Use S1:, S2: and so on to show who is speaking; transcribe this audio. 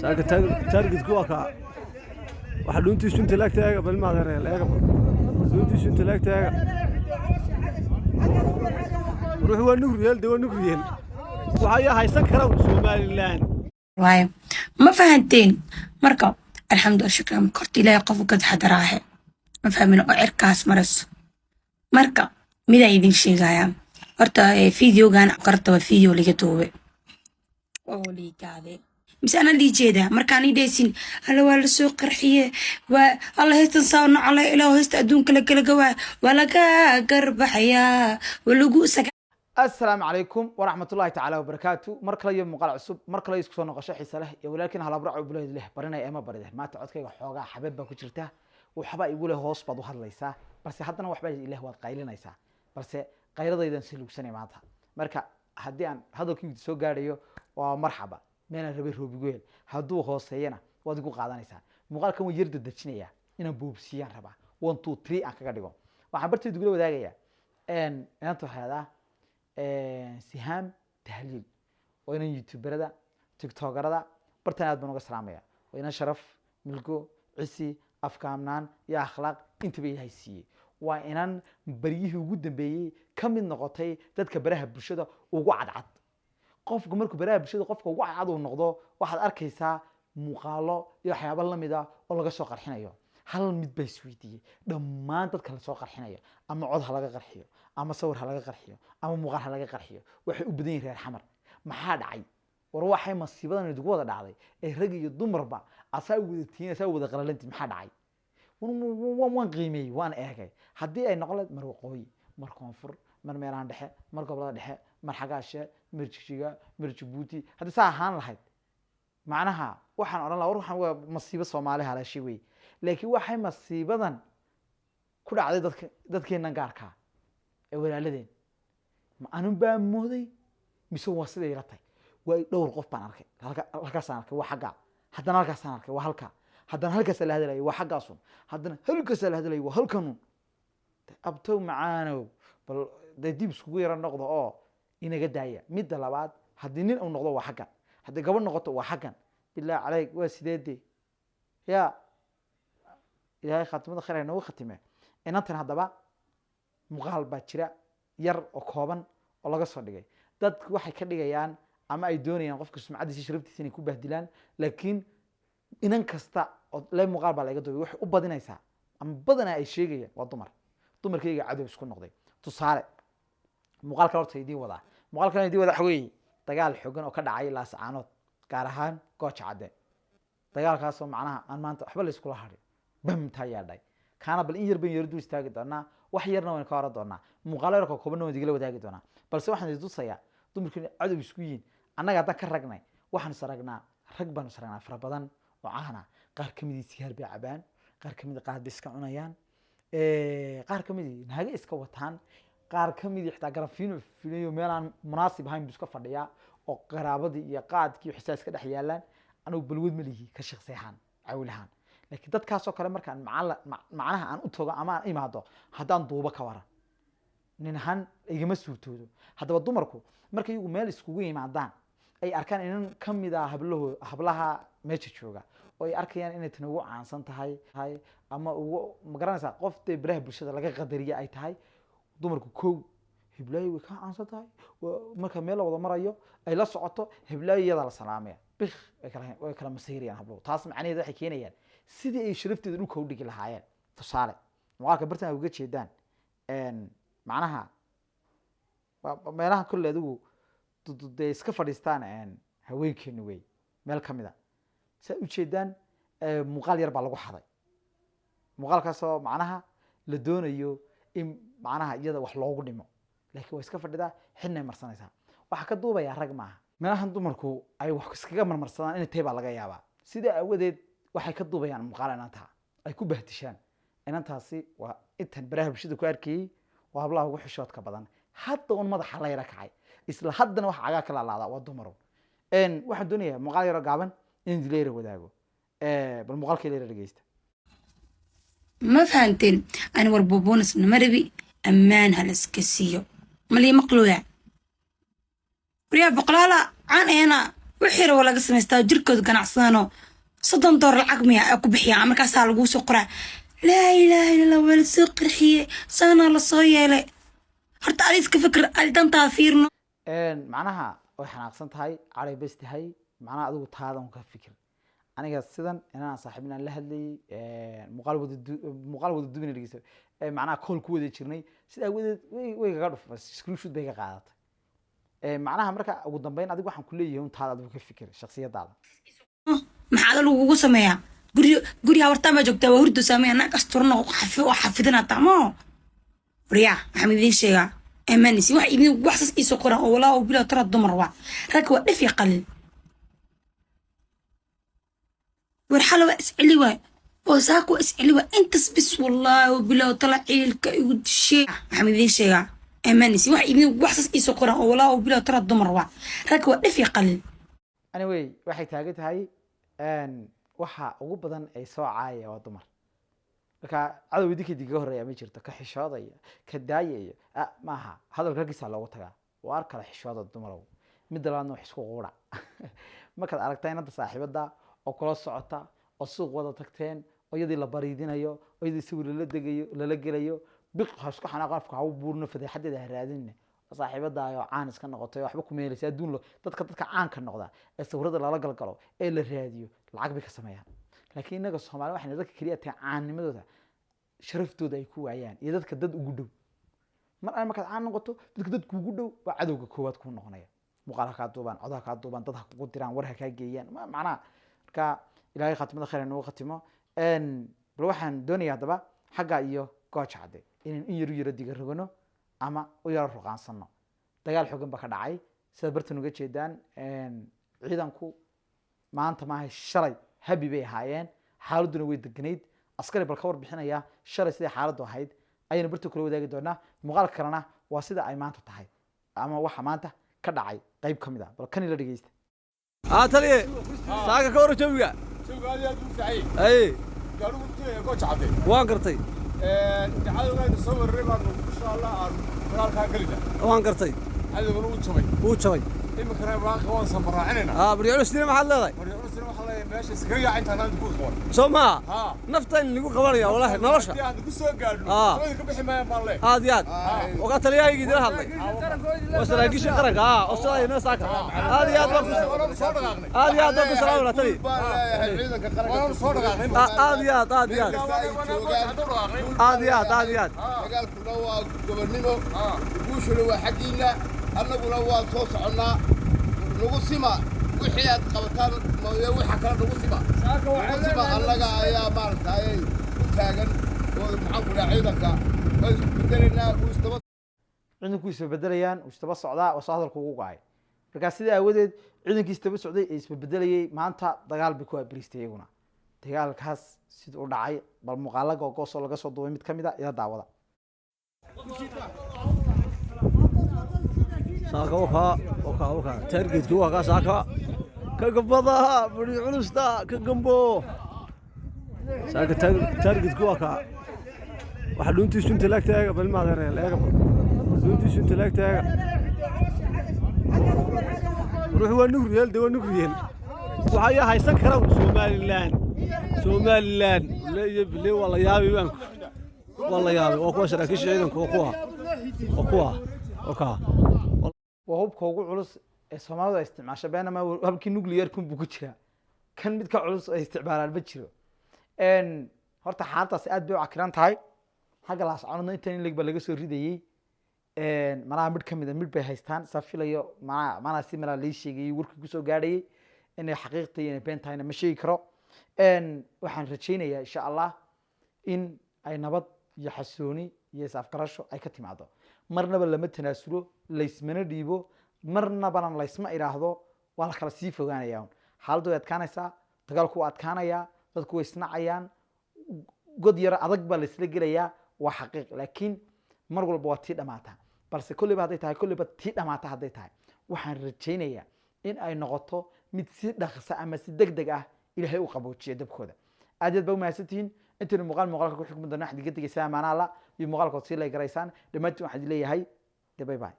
S1: Saaka targetku waa kaa. Waxa dhuuntiisu inta laagta eega, bal maadeereel eega, bal dhuuntiisu inta laagta eega. Ruux waa nugriyeel de, waa nugriyeel. Waxa ayaa haysan kara Somaliland.
S2: Waayo, ma fahanteen? Marka alxamdulillah, shukran. Marka horta Ilaahay qof ka taxadaraahe, ma fahmin oo cirkaas marayso. Marka midaa idin sheegayaa horta, videogan karta waa video laga duube oo liigaade mise anaa lii jeedaa. Markaan ii dhaysin alla waa lasoo qarxiye, waa alla heystan saa nacala ilaa heysta adduunka la kala gawaa, waa laga garbaxayaa, waa lagu saga.
S3: Asalaamu calaykum waraxmatullahi tacaala wabarakaatu. Mar kale iyo muuqaal cusub, mar kale isku soo noqosho xiise leh iyo walaalkiin halabraco buleed leh barinaya ema baride. Maanta codkayga xoogaa xabeeb baa ku jirta, waxbaa igu leh hoos baad u hadlaysaa, balse haddana waxbaa ileh waad qaylinaysaa, balse qayladaydan si lugsanay maanta. Marka haddii aan hadalkaygu soo gaadhayo waa marxaba, meelaan rabay roobiguhel, hadduu hooseeyana waad igu qaadanaysaa. Muuqaalkan waan yar dadejinayaa, inaan boobsiiyaan rabaa, one two three aan kaga dhigo. Waxaan bartayda gula wadaagayaa inanta waxaa lahahdaa Sihaam Tahliil, waa inan youtuberada, tiktokerada bartan aad baan uga salaamaya. Waa inan sharaf, milgo, cisi, afkaamnaan iyo akhlaaq intaba Ilaahay siiyey. Waa inan baryihii ugu dambeeyey ka mid noqotay dadka baraha bulshada ugu cadcad. Qofku markuu baraha bulshada qofka ugu cadcad uu noqdo, waxaad arkaysaa muuqaalo iyo waxyaabo lamid ah oo laga soo qarxinayo. Hal mid baa isweydiiyey: dhammaan dadka lasoo qarxinayo, ama cod ha laga qarxiyo, ama sawir ha laga qarxiyo, ama muuqaal ha laga qarxiyo, waxay u badan yihin reer Xamar. Maxaa dhacay? War waxay masiibadan idigu wada dhacday ee rag iyo dumarba asaa wada tihiin, asaa wada qalalantiin? Maxaa dhacay? Waan qiimeeyey, waan eegay. Haddii ay noqon lahayd mar waqooyi, mar koonfur, mar meelahan dhexe, mar gobolada dhexe, mar xagaashe, mar Jigjiga, mar Jabuuti, haddii saa ahaan lahayd, macnaha waxaan odhan lahaa war waxaan waa masiibo Soomaali haleeshay wey. Laakiin waxay masiibadan ku dhacday dadka dadkeennan gaarkaa ee walaaladeen, ma anun baa mooday mise waa siday ila tahay? Waa dhowr qof baan arkay. Halkaasaan arkay, waa xaggaa. Haddana halkaasaan arkay, waa halkaa. Haddana halkaasaa la hadlayay, waa xaggaasun. Haddana halkaasaa la hadlayay, waa halkanun. Abtow macaanow, bal dee dib iskugu yaro noqdo oo inaga daaya. Midda labaad, haddii nin uu noqdo waa xaggan, haddii gabadh noqoto waa xaggan. Billahi caleyk, waa sideede? Ya Ilaahay khaatimada khayr ha noogu khatime. Inantan haddaba muuqaal baa jira yar oo kooban oo laga soo dhigay. Dadku waxay ka dhigayaan ama ay doonayaan qofka sumcadiisa, sharaftiisa inay ku bahdilaan, laakiin inan kasta oo le muuqaal baa laga duubay waxay u badinaysaa ama badanaa ay sheegayaan waa dumar. Dumarkayga cadow isku noqday. Tusaale, muuqaal kale horta idiin wadaa. Muuqaal kale idiin wadaa waxa weeye dagaal xooggan oo ka dhacay Laascaanood, gaar ahaan Gooja Cadde. Dagaalkaasoo macnaha aan maanta waxba la iskula hadhin, bamtaa yeedhay kaana. Bal in yar bayn yaro dul istaagi doonaa, wax yarna waynu ka oran doonaa, muuqaalo yarka koobanna waan idinla wadaagi doonaa. Balse waxaan idin tusayaa dumarku inay cadow isku yihiin. Annaga haddaan ka ragnay, waxaan is aragnaa, rag baanu is aragnaa fara badan oo caana. Qaar ka midii sigaar bay cabaan, qaar ka mid qaad bay iska cunayaan, qaar ka midii naaga iska wataan, qaar ka midii xitaa garafiino filayo meel aan munaasib ahayn buu iska fadhiyaa oo qaraabadii iyo qaadkii xisaa iska dhex yaalaan. Anigu balwad ma lihi ka shaqsi ahaan, cawil ahaan, laakiin dadkaasoo kale markaan macnaha aan u tago ama aan imaado, haddaan duubo ka waran, nin ahaan igama suurtoodo. Haddaba dumarku markay iyagu meel iskugu yimaadaan, ay arkaan inan ka mid ah hablahoo hablaha meesha jooga oo ay arkayaan inay tani ugu caansan tahay ama ugu magaranaysaa qof dee baraha bulshada laga qadariye ay tahay, dumarku kow hiblaayo way kaa caansan tahay. Marka meel la wada marayo ay la socoto hiblaayo, iyadaa la salaamaya, bik way kala masiirayaan habluhu. Taas macnaheedu waxay keenayaan sidii ay sharafteeda dhulka u dhigi lahaayeen. Tusaale, muuqaalka bartan ay uga jeedaan, macnaha meelaha kolle adigu dee iska fadhiistaan haweenkeenu wey, meel ka mid a saa ujeedaan, muuqaal yar baa lagu xaday. Muuqaalkaasoo macnaha la doonayo in macnaha iyada wax loogu dhimo, laakiin waa iska fadhidaa, xidhnay marsanaysaa. Waxaa ka duubayaa rag maaha. Meelahan dumarku ay wax iskaga marmarsadaan inay tahay baa laga yaabaa. Sidaa aawadeed waxay ka duubayaan muuqaal inantaa ay ku bahdishaan. Inantaasi waa intan baraha bulshada ku arkayey, waa hablaha ugu xishoodka badan. Hadda un madaxa la yara kacay, isla haddana waxa cagaa ka laalaadaa waa dumaru. Waxaan doonayaa muuqaal yaroo gaaban in idinla yara wadaago. Bal muuqaalka ila yara dhegeysta.
S2: Ma fahanteen? Ani war buubuunisna ma rabi, ammaan ha la iska siiyo. Malii maqlooya waryaa boqolaala caan ahena. Wixii rabo laga samaystaa, jirkooda ganacsadaanoo $30 lacag miya ay ku bixiyaan. Markaasaa laguu soo qoraa, "Laa ilaaha illa Allah, waa lasoo qarxiyey, saanaa lasoo yeelay." Horta adi iska fikir, adi dantaa fiirno.
S3: Macnaha way xanaaqsan tahay, caday bes tahay. Macnaha adigu taada un ka fikir. Aniga sidan inaan saaxiib inaan la hadlayay, muuqaal wada dubina dhegeysa, macnaha call ku wada jirnay. Sidaa wadeed way kaga dhuf, screenshot bay ka qaadatay. Macnaha marka ugu dambeyn adigu waxaan kuleeyahay un taada adigu ka fikir, shaksiyadaada.
S2: Maxaa lagugu sameeyaa? Guri guri habartaan baa joogtaa, waa hurdo sameeya, naag asturan oo oo xafidana tamo. Waryaa, waxaan idiin sheegaa emanisi wax idin wax sas iisoo qoran oo walaa oo bilaa tara. Dumar waa rag, waa dhif iyo qalil. War xala waa isceli waay oo saaka waa isceli waay, intas bis, wallaahi oo bilaa tala ciilka igu dishay. Waxaan idiin sheegaa emanisi wax idin wax sas iisoo qoran oo walaa oo bilaa tara. Dumar waa rag, waa dhif iyo qalil.
S3: Anyway, waxay taagan tahay waxa ugu badan ay soo caayaya waa dumar. Marka cadow idinka idinkaga horreeya ma jirto, ka xishoodaya, ka daayaya maaha. Hadalka raggiisaa loogu tagaa. Waar kala xishooda dumarow. Midda labaadna, wax isku quura. Markaad aragtaa inanta saaxiibada oo kula socota oo suuq wada tagteen oo iyadii la bariidinayo oo iyadii sawir lala degayo, lala gelayo, biq ha isku xanaaqo, afka ha u buurno, fadeexadeeda ha raadinne. Saaxiibadaayoo caan iska noqotay, waxba ku meelaysa adduun lo. Dadka caanka noqda ee sawirada lala galgalo ee la raadiyo, lacag bay ka sameeyaan. Laakiin innaga Soomaali waxayna dadka keliya tahay caannimadooda sharaftooda ay ku waayaan iyo dadka dad ugu dhow. Mar ay markaad caan noqoto, dadka dad kuugu dhow baa cadowga koowaad kuu noqonaya. Muuqaal ha kaa duubaan, cod ha kaa duubaan, dad ha kugu diraan, war ha kaa geeyaan. Macnaha marka Ilaahay khatimada khayr ha noogu khatimo. Bal waxaan doonayaa haddaba xagga iyo Gooja Cadde inaan in yar u yaro diga rogano ama u yaro ruqaansano. Dagaal xoogan baa ka dhacay, sidaad bartan uga jeedaan. Ciidanku maanta maaha, shalay habi bay ahaayeen, xaaladuna way deganayd. Askari bal ka warbixinaya shalay siday xaaladdu ahayd ayaynu barta kula wadaagi doonaa. Muuqaalka kalena waa sida ay maanta tahay ama waxa maanta ka dhacay qayb ka mid ah. Bal kan ila dhegeysta.
S1: Haa taliye, saaka ka waran jawiga?
S4: Jawiga aad iyo aad buu fiican yahay.
S1: Aye.
S4: Gaadhigu intuu Gooja Cadde.
S1: Waan gartay.
S4: Cadowgayna soo weeraray baanu insha Allah aan dagaalkaa gelina.
S1: Waan gartay.
S4: Cadowgana wuu jabay.
S1: Wuu jabay.
S4: Iminkana maanka waan samaraacinaynaa.
S1: Haa, baryaculustina maxaad leedahay?
S4: Maryaculusina waxaa leeyahay meesha iskaga yaaca intaan aan ku qaban.
S1: Soo maa?
S4: Haa.
S1: Naftan lagu qabanaya wallaahi nolosha.
S4: Haddii aan ku soo gaadhno, dabada ka bixi maayaan baan leeyahay.
S1: Aad iyo aad ogaa taliyahaygii idila hadlay waa saraakiisha qaranka oo sidaa inoo saaka. Aad iyo aad baan ku
S4: Waanu soo dhaqaaqnay.
S1: Aad iyo aad baan ku salaamana taliye.
S5: Baan leeyahay ciidanka qaranka.
S4: Waanu soo dhaqaaqnay.
S1: Aad iyo aad, aad iyo aad.
S5: Kasta ay joogaan.
S1: Aad iyo aad, aad iyo aad.
S5: Dagaalkuna waa gobonnimo, guushuna waa xaggiinna, annaguna waan soo soconnaa. Nagu sima wixii aad qabataan mooye, waxa kale nagu sima, nagu sima. Annaga ayaa maaragtay u taagan oo maxaan ku dhaha ciidanka waa isku bedelaynaa, wuu isdaba
S3: Ciidanku isbabedelayaan, uu isdaba socdaa, waa soo hadalku ugu go-ay. Markaa sidaa aawadeed ciidankii isdaba socday ee isbebedelayay maanta dagaal bay ku abiriistay iyaguna. Dagaalkaas siduu u dhacay bal muuqaalo googoos oo laga soo duubay mid ka mid a ila daawada.
S1: Saaka wakaa wakaa wakaa taargeedki waa kaa saaka ka gabada bari culusta ka gambo. Saaka taargeedki waa kaa. Waxa dhuuntiisu inta laagta eega bal maadeereel eega, bal dhuuntiisu inta laagta eega. Ruux waa nugriyeel de, waa nugriyeel. Waxa ayaa haysan kara Somaliland, Somaliland le iyo bile. Waa la yaabi baan, waa la yaabay. Waa kuwa saraakiisha ciidanku, waa kuwa, waa kuwa, waa kaa.
S3: Waa hubka ugu culus ee Soomaalidu ay isticmaasho. Beenama habkii nuclearkun buu ku jiraa kan, mid ka culus ay isticmaalaan ma jiro. Horta xaaladdaasi aad bay u cakiran tahay. Xagga Laascaanoodna intan in leg baa laga soo ridayey. Malaha midh ka mid a midh bay haystaan saa filayo. Malaha si malaa lii sheegayay warkii kusoo gaadhayay inay xaqiiqta iyo inay been tahayna ma sheegi karo. Waxaan rajaynayaa insha Allah in ay nabad iyo xasooni iyo is-afgarasho ay ka timaado. Marnaba lama tanaasulo, laysmana dhiibo, marnabana laysma idhaahdo waa la kala sii fogaanaya un. Xaaladdu way adkaanaysaa, dagaalku waa adkaanayaa, dadku way isnacayaan, god yaro adag baa laysla gelayaa, waa xaqiiq. Laakiin mar walba waa tii dhamaataa. Balse kolleyba hadday tahay, kolleyba tii dhamaata hadday tahay, waxaan rajaynayaa in ay noqoto mid si dhaqsa ama si deg deg ah Ilaahay u qaboojiyo dabkooda. Aad iyo aad baa umahadsantihiin. Intaynu muuqaalka ku xukmi doona, waxaad iga tegaysaa amaana Alla iyo muuqaalkood sii lay garaysaan. Dhammaantiin waxaan idin leeyahay de bye bye.